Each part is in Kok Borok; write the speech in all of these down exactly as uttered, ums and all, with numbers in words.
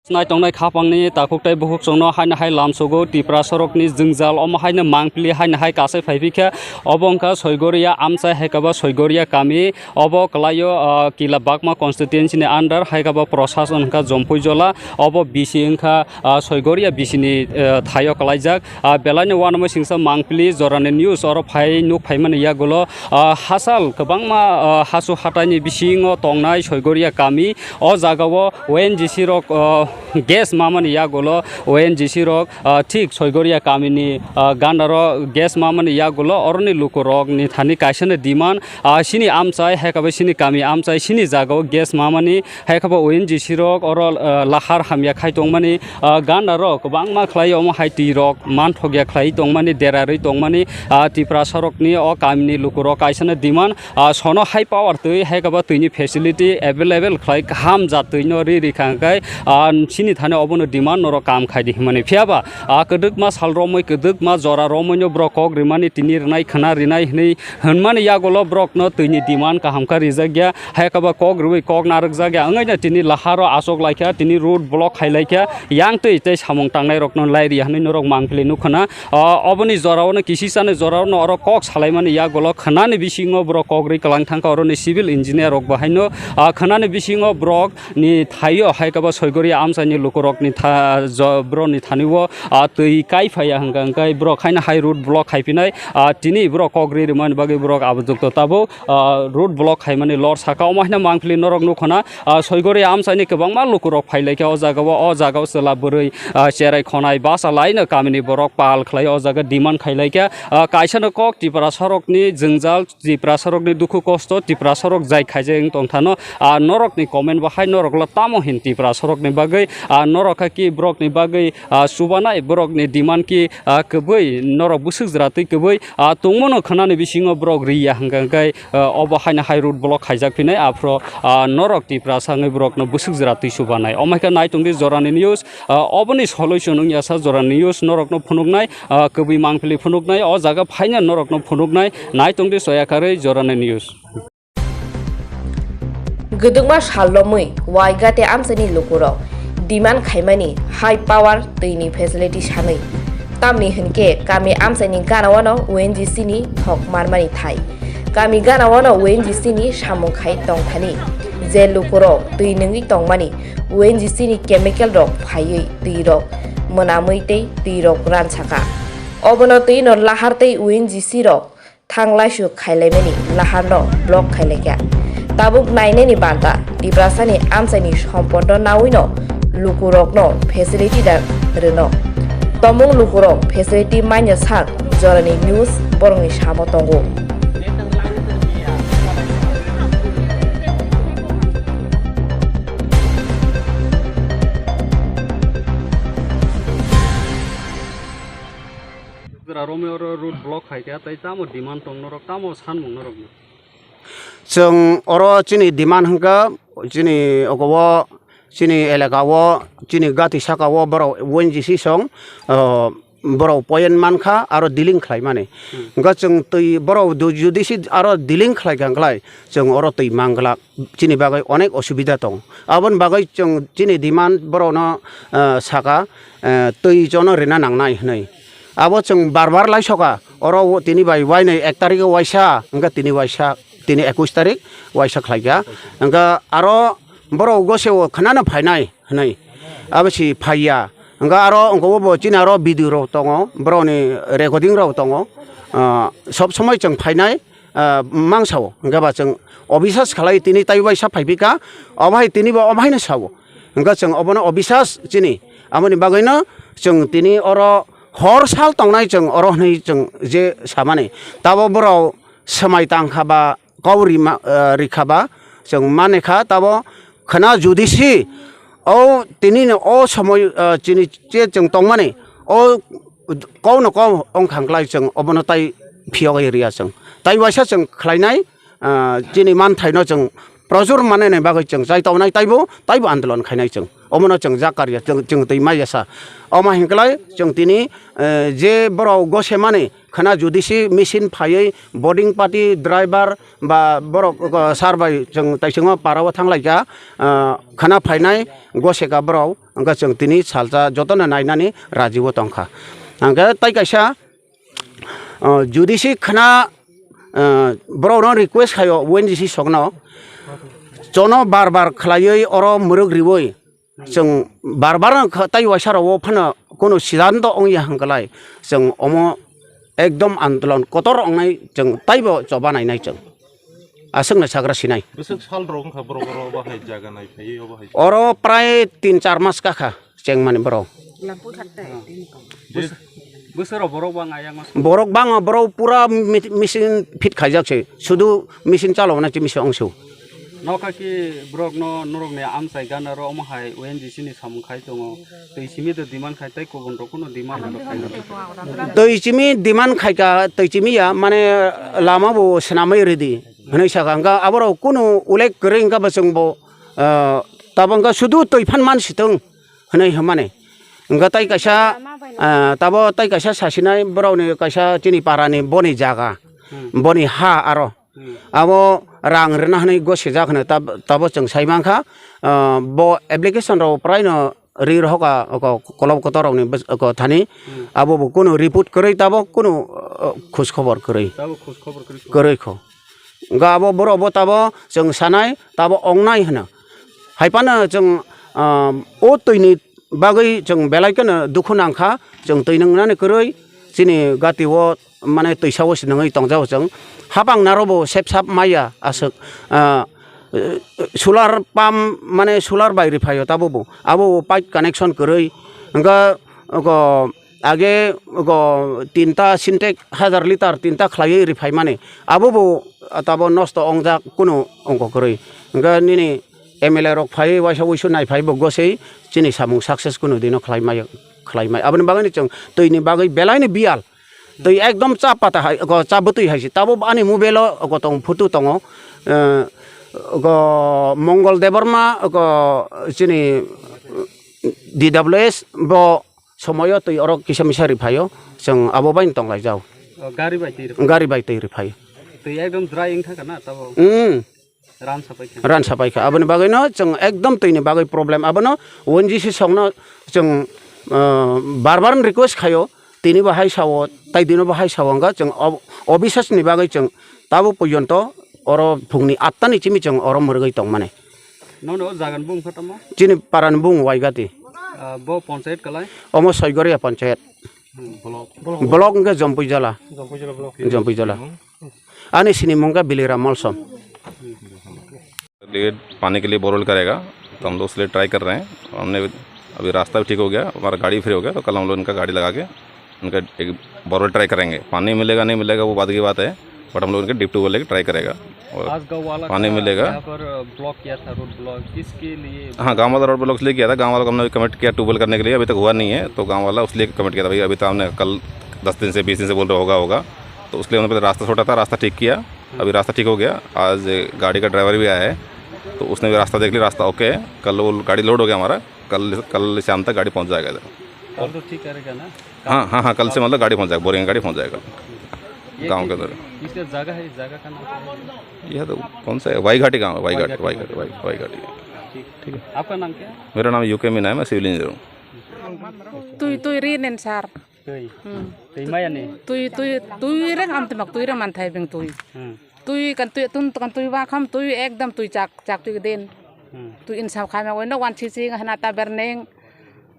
Nai tongnai khapangni takhuk tei bukhuk chwngno haino hai lamsogo Tipra sorokni jwngjal, omo haino mangpili haino hai kasai phai phikha. Obo wngkha Soigoria amchai, hai khe bo Soigoria kami. Obo kwlaio, ah, Kila Bagma constituency ni under, hai khe bo prosason wngkha Jompuijola. Obo bisi wngkha, ah, Soigoria bisi ni, eh, thaio kwlaijak. Ah, belaino uanamai singsa mangpili jorani news oro phai nuk phaimani yagulo, ah, hachal kwbangma, ah, hasu hataini bisingo tongnai Soigoria kami. O jagao O N G C rok, ah, gas mamani yagulo O N G C rok, ah, thik Soigoria kamini, ah, gandaro gas mamani yagulo oroni lukurokni thani kaisano demand, ah, chini amchai, hai khe bo chini kami amchai, chini jagao gas mamani, hai khe bo O N G C rok oro, ah, lahar hamya khai tongmani, ah, ganda rok kwbangma khlai omo hai twi rok manthokya khlai tongmani, derarwi tongmani, ah, Tipra sorokni o kamini lukurok kaisano demand, ah, sono high power twi, hai khe bo twini facility available khlai kaham jat twino ri ri kha hwnkhe, ah, chini thani obono demand norok kam khai di hwnmani. Phiya ba, ah, kwdwkma sal romwi, kwdwkma jora romwino borok kok rimani, tini rinai khwna rinai hwnwi hwnmani yagulo borokno twini demand kaham khe rijak ya, hai khe bo kok rwui kok narwk jak ya, wngwi no tini laharo achuk lai kha, tini road block khai lai kha, yang twi tei samung tangnai rokno lai ri ya hwnwi norok mangpili nuk khwna. Ah, oboni jorao no kisi chani jorao no oro kok salaimani yagulo khwnani bisingo borok kok rwi kwlang thang kha, oroni civil engineer rok bo haino, ah, khwnani bisingo borok ni thaio hai khe bo Soigoria amchaini lukurokni tha-, jo-, borokni thani o, ah, twi kai phaiya hwnkha hwnkhe borok haino hai road block khai phinai, ah, tini borok kok ri rwmani bagwi borok abojwkto tabuk, ah, road block khaimani lor saka. Omo haino mangpili norok nuk khwna, ah, Soigoria amchaini kwbangma lukurok phai lai kha o jagao, o jagao chwla bwrwi, ah, cherai khonai basa laino kamini borok pal khlai o jaga demand khai lai kha, ah, kaisano kok Tipra sorokni jwngjal, Tipra sorokni dukhu kosto, Tipra sorok jai khaijak wng tong thano, ah, norokni comment bo hai noroklo tamo hin Tipra sorokni bagwi, ah, norok kha ki borokni bagwi, ah, chubanai, borokni demand ki, ah, kwbwi norok bwswk jwra twi kwbwi, ah, tongmano khwnani bisingo borok ri ya hwnkha hwnkhe, ah, obo haino hai road block khaijak phinai aphro, ah, norok Tiprasa wngwi borokno bwswk jwra twi chubanai. Omo hai khe nai tong di jorani news, ah, oboni solution wngya sa jorani news norokno phunuknai, ah, kwbwi mangpili phunuknai, o jaga phaina norokno phunuknai, nai tong di soya karwi jorani news. Gwdwkma sal romwi Waigate amchaini lukurok demand khaimani high power twini facility sanwi. Tamni hwnkhe kami amchaini ganao no O N G C ni thok marmani thai. Kami ganao no O N G C ni samung khai tongthani. Je lukurok twi nungwi tongmani O N G C ni chemical rok phaiwi twi rok mwnamwi tei twi rok ransaka. Obono twi no lahar tei O N G C rok thang laisu khailaimani laharno block khailaikha. Tabuk nainani banta Tiprasani amchaini sompotno nawino lukurokno facility da rwno. Tomung lukurok facility manya sak jorani news borokni samo tongo. Bwra romwi oro road block khai kha, tei tamo demand tong norok, tamo sanmung norokno? Chwng oro chini demand hwnkha, chini ogo o, chini elaka o, chini gati saka o borok O N G C song, o, borok point mankha aro dealing khlaimani. Hmm. Hwnkha chwng twi borok du-, judisi aro dealing khlai kha hwnkhlai, chwng oro twi manglak. Chini bagwi onek osubida tongo. Aboni bagwi chwng chini demand borokno, eh, saka, eh, twi jono rina nangnai hwnwi. Abo chwng bar bar laisoka, oro o tini bai uainwi ek tarikh o uaisa, hwnkhe tini uaisa, tini ekush tarikh uaisa khlaikha. Hwnkhe aro borok goseo khwnano phainai hwnwi. Abo si phaiya. Hwnkhe aro wngkha bo chini aro video rok tongo, borokni recording rok tongo. Ah, sob somoi chwng phainai, ah, mangsao, hwnkhe ba chwng obisas khlai tini tai uaisa phaiphikha, obo hai tini bo obo haino sao. Hwnkhe chwng obono obisas chini, aboni bagwino chwng tini oro hor sal tongnai chwng oro hwnwi chwng je samani. Tabo borok swmai tangkha ba kau rima, ah, rikha ba chwng manikha, tabo khwna judisi o tini no o somoi, ah, chini che chwng tongmani o kau no kau wngkha hwnkhlai chwng obono tai phiyogwi riya chwng. Tai uaisa chwng khlainai, ah, chini manthaino chwng projor manani bagwi chwng chai tongnai taibo, taibo andolon khainai chwng. Omono chwng jak karya, chwng, chwng twi maya sa. Omo hinklai chwng tini, eh, je borok gosemani khwna judisi machine phaiwi boarding party driver ba borok, uh, sar bai chwng taichungo para o thanglaikha, uh, khwna phainai goseka borok. Hwnkhe chwng tini salsa jotono nainani rajibo tongkha. Hwnkhe tai kaisa, ah, judisi khna, ah, borokno request khaio O N G C sokno, chono bar bar khlaiwi oro mwrwk riwi chwng bar bar no kha-, tai waisa rok o phano kunu sidanto wngya hwnkhlai chwng omo ekdom andolon kotor wngnai chwng taibo choba nainai chwng. Aswkno sagra sinai. Bwswk sal rok wngkha borok oro bahai jaga nai phaiwi obo hai. Oro prai tin char mas kakha chengmani borok. Lampu khatte. Bwswk rok borok bang ayang mas. Borok bang borok pura mi-, machine fit khaijak se. Sudu machine chalokna chimisa ongsu. Nokha ki borok no norok ni amchai gana ro omo hai O N G C ni samung khai tongo. Twi simi do demand khai tei kubun rok kuno demand rok khai. Twi simi demand khai ka twi simi ya mane lama bo swnamwi ridi. Hwnwi saka, hwnkha aborok kunu ullekh kwrwi, hwnkha bo chwngbo, ah, tabok hwnkha sudu twi phan man sitwng hwnwi hwnmani. Hwnkha tai kaisa, ah, tabo tai kaisa sasinai borokni kaisa chini parani boni jaga, hmm, boni ha aro. Hmm. Abo rang rwna hwnwi gosijak hwnwi tab-, tabo chwng sai mankha, ah, bo application rok praino ri rohoka oko kolok kotor rokni bws-, oko thani, hmm, abo bo kunu report kwrwi tabok kunu, uh, khoj khobor kwrwi. Tabok khoj khobor kwrwi kho. Kwrwi kho. Hwnkha abo borok bo tabo chwng sanai tabo ongnai hwno. Hai phano chwng, um, o twini bagwi chwng belai kheno dukhu nangkha, chwng twi nwngnani kwrwi chini gati o mane twisa o se nungwi tongjago chwng. Hapang naro bo sep sap maya aswk, ah, solar pump mane solar bai riphaio tabo bo. Abo bo pipe connection kwrwi. Hwnkha oko age oko tinta Sintex hajar litar tinta khlaiwi riphai mani. Abo bo tabo nosto ongjak kunu ongkha kwrwi. Hwnkha nini M L A rok phaiwi waisa wuisu naiphai bo gosei chini samung success kunu dino khlai mai, khlai mai. Aboni bagwi no chwng twini bagwi belai no biyal. Twi ekdom cha pata hai, oko cha bwtwi hai se. Tabo ani mobile o oko tong photo tongo. Eh, oko Mongol Debbarma, oko chini D W S bo somoyo twi oro kisa misa ri phaio. Chwng abo bai tong lai jao. O, gari bai twi ri. Gari bai twi ri phaio. Twi ekdom dry wng thangkha na tabo? Hmm. Ran sapai kha. Ran sapai kha. Aboni bagwi no chwng ekdom twini bagwi problem. Abono O N G C sokno chwng, ah, bar bar request khaio. Tini bo hai sao, tai dino bo hai sao wngkha chwng ob-, obisas ni bagwi chwng tabo porjonto oro phungni atta ni chimi chwng oro mwrwgwi tongmani. Nono o jagan bung kha tamo? Chini parani bung Waigati. Ah, bo panchayat kalai? Omo Soigoria panchayat. Hmm, block. Block wngkha Jompuijala. Jompuijala block. Jompuijala. Ani sini mung kha Biliram Molsom. लिए, पानी के लिए बोरवेल करेगा, तो हम लोग उसके लिए ट्राई कर रहे हैं। हमने अभी रास्ता भी ठीक हो गया, हमारा गाड़ी फ्री हो गया, तो कल हम लोग इनका गाड़ी लगा के इनका एक बोरवेल ट्राई करेंगे। पानी मिलेगा नहीं मिलेगा वो बाद की बात है, बट हम लोग इनके डीप ट्यूबवेल लेके ट्राई करेगा। और आज गाँव वाला पानी का मिलेगा। यहाँ पर ब्लॉक किया था, रोड ब्लॉक, किसके लिए? हाँ, गाँव वाला रोड ब्लॉक इसलिए किया था, गाँव वालों को हमने कमिट किया ट्यूबवेल करने के लिए, अभी तक हुआ नहीं है, तो गाँव वाला उसलिए कमिट किया था, भाई अभी तो हमने कल दस दिन से बीस दिन से बोल रहे होगा, होगा, तो उसलिए हमने पहले रास्ता छोटा था, रास्ता ठीक किया, अभी रास्ता ठीक हो गया। आज गाड़ी का ड्राइवर भी आया है, तो उसने भी रास्ता देख लिया, रास्ता ओके है। कल वो गाड़ी लोड हो गया हमारा, कल, कल शाम तक गाड़ी पहुंच जाएगा इधर। कल तो ठीक करेगा ना? हाँ, हाँ, हाँ, कल से मतलब गाड़ी पहुंच जाएगा, बोरिंग गाड़ी पहुंच जाएगा ये गाँव के किस, अंदर। किस जगह है, इस जगह का नाम क्या है? यह तो कौन सा है, वाईघाटी गाँव है, वाईघाटी, वाईघाटी, वाईघाटी, वाई-, वाईघाटी। ठीक। ठीक है। आपका नाम क्या है? मेरा नाम यू के मीना है, मैं सिविल इंजीनियर हूँ। Twi, twi ri nen sar. Twi. Hmm. Twi maya ni? Twi, twi, twi reng am timak twi reng manthai beng twi. Hmm. Twi kan twi tun kan twi ba kham twi ekdam twi chak, chak twi den. Hmm. Twi insa khai ma weno wan chi chi hana ta berneng.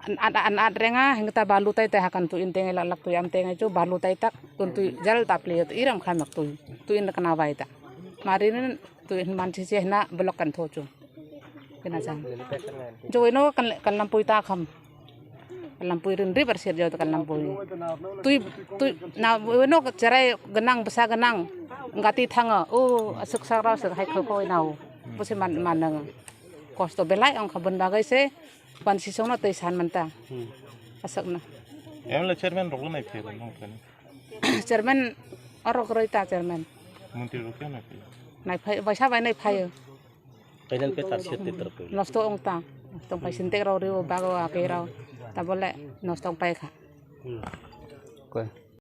An, an, an, an renga heng ta balu tai tai hakan twi in tengai lak lak twi am tengai chu balu tai tak tun twi jal ta ple twi rem khai mak twi. Twi in kana bai ta. Mari nen twi in man chi chi hana block kan tho chu. Kena jang. Joi no kan, kan lampui ta kham. Kan lampui rin ri bar ser jao ta kan lampui. Tui, tui, na, no cherai ganang, bwsa ganang. Gati thango. O, aswk sak rao sek hai khoi khoi nao. Busi man, man nang. Kosto belai ong kha bun bagai se. Pan sisong no tei san man ta. Hmm. Aswk na. M L A chairman rok nai phe nang kani. Chairman orok roi ta chairman. Montri rok khe nai phe. Nai phai, baisa bai nai phai. Kailan pe tar siat te tar pe. Nosto ong ta. Nosto pai sintek rao rio bago ake rao. Ta bole nosto pai kha. Hmm. Koi.